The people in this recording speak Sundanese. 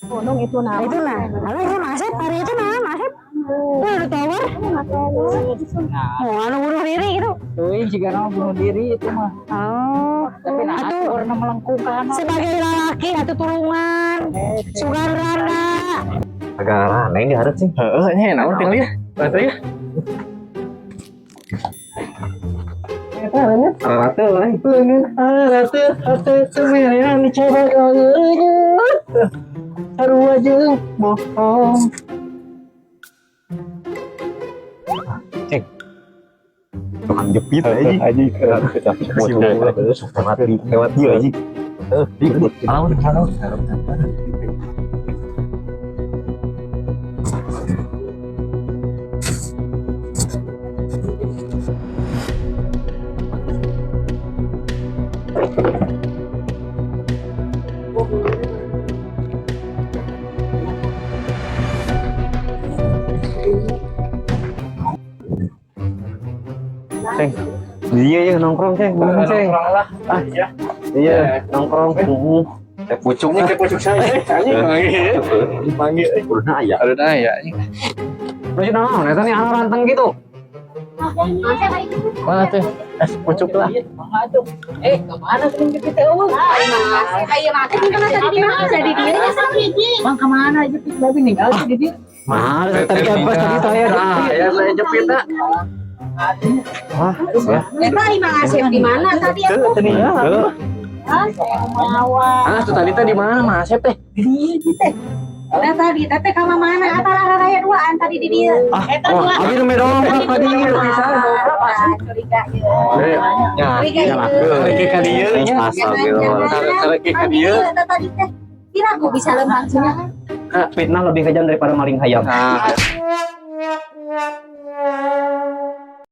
Gunung itu nah. Itu nah. Halo, itu Masep, hari itu nah, Masep. Wah, udah tower. Mau anu bunuh diri gitu. Tuh, jika nama bunuh diri itu mah. Oh, Tapi nah, atuh warna melengkung kan. Sebagai lelaki atau tulungan, sugan randa. Agak aneh ini harus sih. Heeh, nya naon tinggal ya. Bantu ya. Ratu, Ratu, ratu, semerang coba kau Sarua jeung bohong. Tukang jepit aja. Aja. Lewat dia aja. Halo, halo. Ceng, iya ya nongkrong ceng, mana ceng? Nongkrong lah. Ah, iya. Iya, nongkrong. Heeh. Teh pucuk Ini ke pucuk saya, anjing manggil. Manggil. Udah aya. Aduh nah ya. anjing. Terus naon eta nih anu ranteng gitu. Mana tuh? Es pucuk lah. Eh, kemana sering jepit teh eueuh? Ayo makan di mana tadi di mana? Di dia nya hiji. Bang kemana jepit babi ninggal di dia. Mahal tadi kan pas tadi saya Ah, ya saya jepit tak. Wah, ya. Eta Imang Asep di mana tadi aku? Tadi ya. Ah, saya mawa. Ah, tuh tadi teh di mana Mas Asep teh? Di dia teh. Nah tadi teteh ka mana? Antara raya duaan tadi di dia. Eta dua. Abi nu dongkrak tadi Ah, curiga ieu. Ya, Curiga ieu. Tarik ka dieu nya. Astagfirullah. Tarik ka dieu. Eta tadi teh. Kira aku bisa lempang cenah. Fitnah lebih kejam daripada maling hayam. Nah,